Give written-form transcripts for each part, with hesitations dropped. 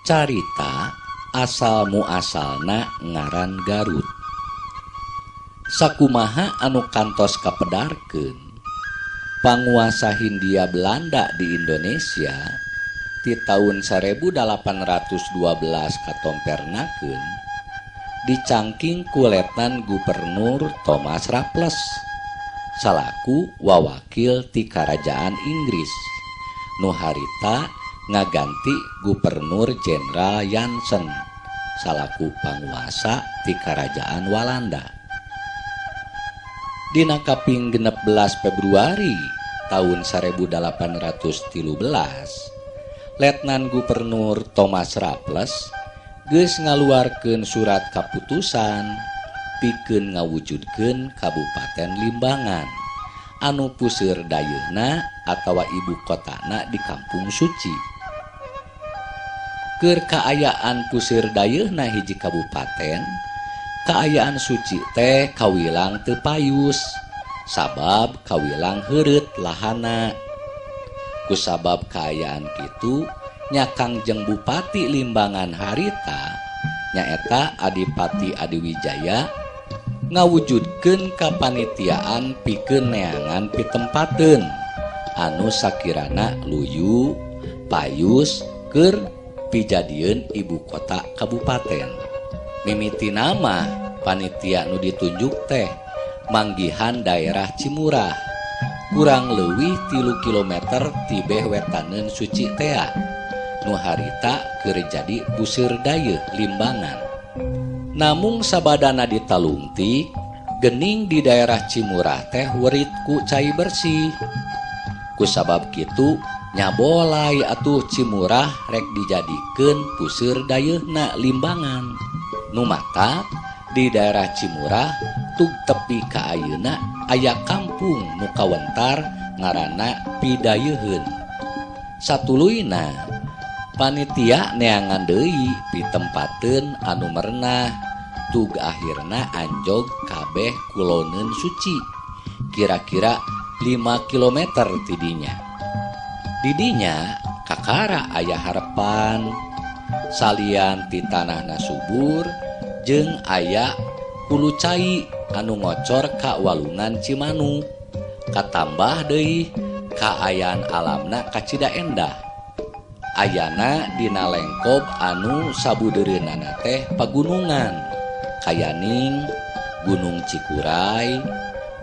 Carita asal muasalna ngaran Garut. Sakumaha anu kantos kapedarkeun, panguasa Hindia Belanda di Indonesia ti taun 1812 katompernakeun dicangking ku Letnan Gubernur Thomas Raffles salaku wawakil ti Karajaan Inggris nu harita ngaganti Gubernur Jenderal Jansen salaku panguasa ti Karajaan Walanda. Dina kaping 16 Februari tahun 1813, Letnan Gubernur Thomas Raffles geus ngaluarkeun surat kaputusan pikeun ngawujudkeun Kabupaten Limbangan anu puseur dayeuhna atawa ibu kotana di Kampung Suci. Keur kaayaan puseur dayeuhna hiji kabupaten, kaayaan Suci teh kawilang teu payus sabab kawilang heureut lahana. Kusabab kaayaan kitu, nya Kangjeng Bupati Limbangan harita, nyaeta Adipati Adiwijaya, ngawujudkeun kapanitiaan pikeun neangan pitempateun anu sakirana luyu payus keur pijadieun ibu kota kabupaten. Mimitina mah panitia nu ditunjuk teh manggihan daerah Cimurah, kurang leuwih 3 kilometer tibeh wetaneun Suci tea nu harita keur jadi puseur dayeuh Limbangan. Namung sabadana ditalungtik, gening di daerah Cimurah teh werit ku cai bersih. Kusabab kitu, nyabolai atuh Cimurah rek dijadikeun puseur dayeuhna Limbangan. Nu matak di daerah Cimurah tug tepi ka ayeuna aya kampung nu kawentar ngaranna Pidayeuheun. Satuluyna panitia neangan deui pitempateun anu merenah, tug akhirna anjog kabeh kuloneun Suci, kira-kira 5 km tidinya. Didinya kakara aya harepan, salian ti tanahna subur jeung aya hulu cai anu ngocor ka Walungan Cimanuk, katambah deui kaayaan alamna kacida endah, ayana dina lengkob anu sabudeureunana teh pagunungan kayaning Gunung Cikuray,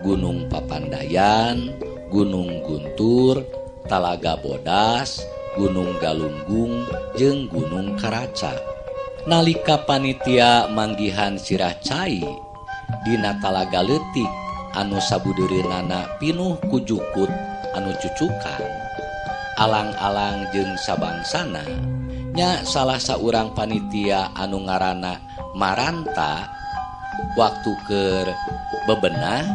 Gunung Papandayan, Gunung Guntur, Talaga Bodas, Gunung Galunggung jeung Gunung Karaca. Nalika panitia manggihan sirah cai dina talaga leutik anu sabudeureunana pinuh ku jukut anu cucukan, alang-alang jeung sabangsana, nya salah saurang panitia anu ngaranna Maranta waktu keur bebenah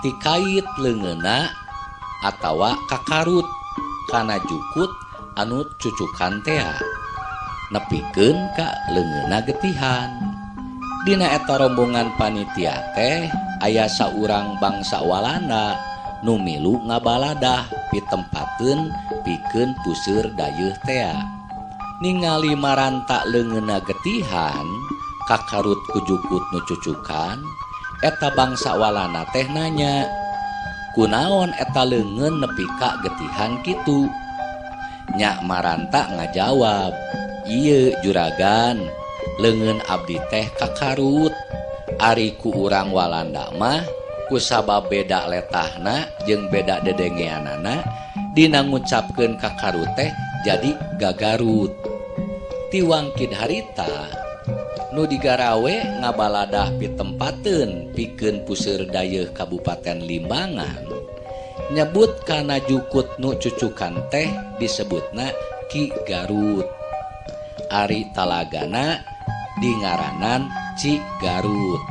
tikait leungeunna atawa kakarut kana jukut anu cucukan tea, nepikeun ka leungeunna getihan. Dina eta rombongan panitia teh aya saurang bangsa Walanda nu milu ngabaladah pitempateun pikeun puseur dayeuh tea. Ningali Maranta leungeunna getihan kakarut ku jukut nu cucukan, eta bangsa Walanda teh nanya, "Kunaon eta leungeun nepi ka getihan kitu?" Nya Maranta ngajawab, "Ieu, juragan, leungeun abdi teh kakarut." Ari ku urang Walanda mah kusabab beda letahna jeung beda dedengeanana, dina ngucapkeun kakarut teh jadi gagarut. Ti wangkid harita nu digarawe ngabaladah pitempateun pikeun puseur dayeuh Kabupaten Limbangan, nyebut kana jukut nu cucukan teh disebutna Ki Garut, ari talagana dingaranan Ci Garut.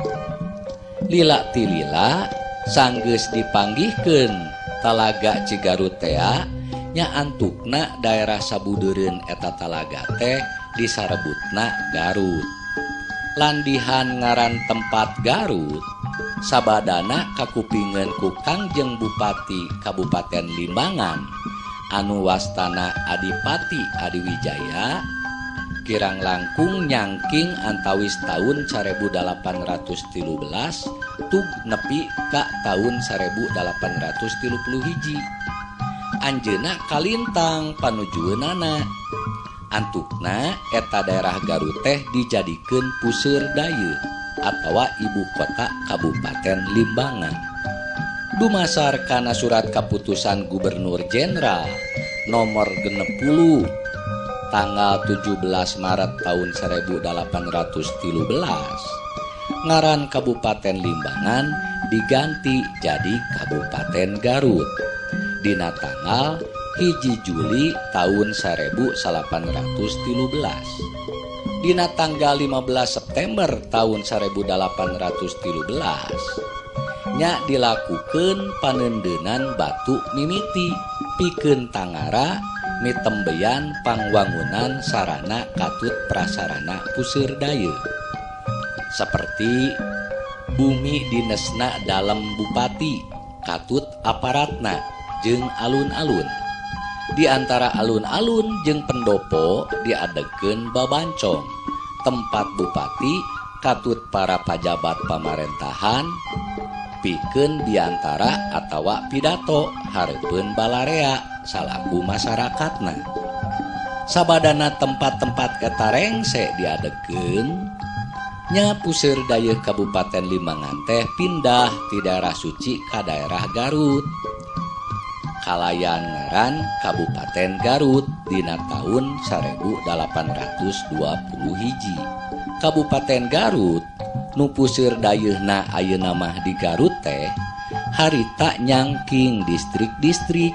Lila tilila sanggeus dipanggihkeun Talaga Cigarut tea, nya antukna daerah sabudeureun eta talaga teh disarebutna Garut. Landihan ngaran tempat Garut sabadana kakupingeun ku Kangjeng Bupati Kabupaten Limbangan anu wastana Adipati Adiwijaya. Kirang langkung nyangking antawis tahun 1813 tug nepi ka tahun 1831. Anjeunna kalintang panujueunana. Antukna eta daerah Garut teh dijadikeun puseur dayeuh atawa ibu kota Kabupaten Limbangan. Dumasar kana surat kaputusan Gubernur Jenderal nomor 60 tanggal 17 Maret tahun 1813 ngaran Kabupaten Limbangan diganti jadi Kabupaten Garut dina tanggal 1 Juli tahun 1813. Dina tanggal 15 September tahun 1813 nya dilakukan panendenan batu mimiti pikeun tangara mitembeyan pangwangunan sarana katut prasarana puseur dayeuh seperti bumi dinesna dalam bupati katut aparatna jeung alun-alun. Di antara alun-alun jeung pendopo diadegeun babancong tempat bupati katut para pajabat pamarentahan pikeun diantara atawa pidato hareupeun balarea salaku masyarakatna. Sabadana tempat-tempat eta rengse diadegeun nya puseur dayeuh Kabupaten Limbangan teh pindah ti daerah Suci ka daerah Garut. Kalayan ngaran Kabupaten Garut dina tahun 1821. Kabupaten Garut nu puseur dayeuhna ayeuna mah di Garut teh harita nyangking distrik-distrik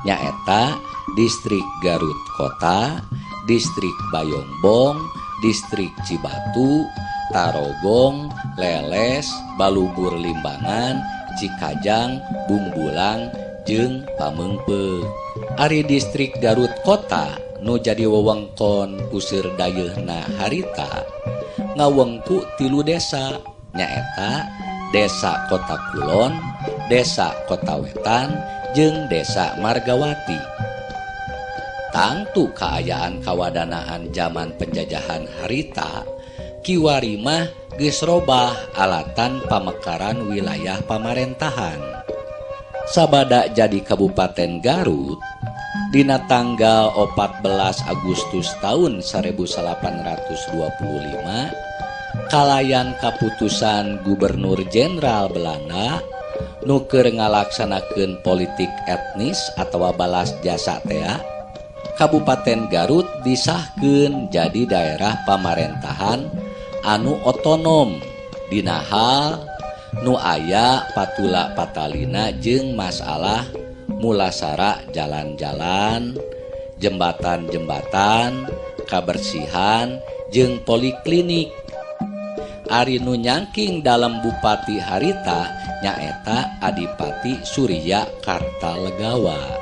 nyaeta Distrik Garut Kota, Distrik Bayongbong, Distrik Cibatu, Tarogong, Leles, Balubur Limbangan, Cikajang, Bungbulang, jeung Pameungpeuk. Ari Distrik Garut Kota nu jadi wewengkon puseur dayeuhna harita ngawengku 3 desa nyaeta Desa Kota Kulon, Desa Kota Wetan, jeung Desa Margawati. Tangtu kaayaan kawadanaan zaman penjajahan harita kiwari mah geus robah alatan pamekaran wilayah pamarentahan. Sabada jadi Kabupaten Garut dina tanggal 14 Agustus tahun 1825 kalayan kaputusan Gubernur Jenderal Belanda nu keur ngalaksanakeun politik etnis atawa balas jasa tea, Kabupaten Garut disahkeun jadi daerah pamarentahan anu otonom dina hal nu aya patula patalina jeung masalah mulasara jalan-jalan, jembatan-jembatan, kabersihan jeung poliklinik. Ari nu nyangking dalam bupati harita nyaeta Adipati Surya Kartalegawa.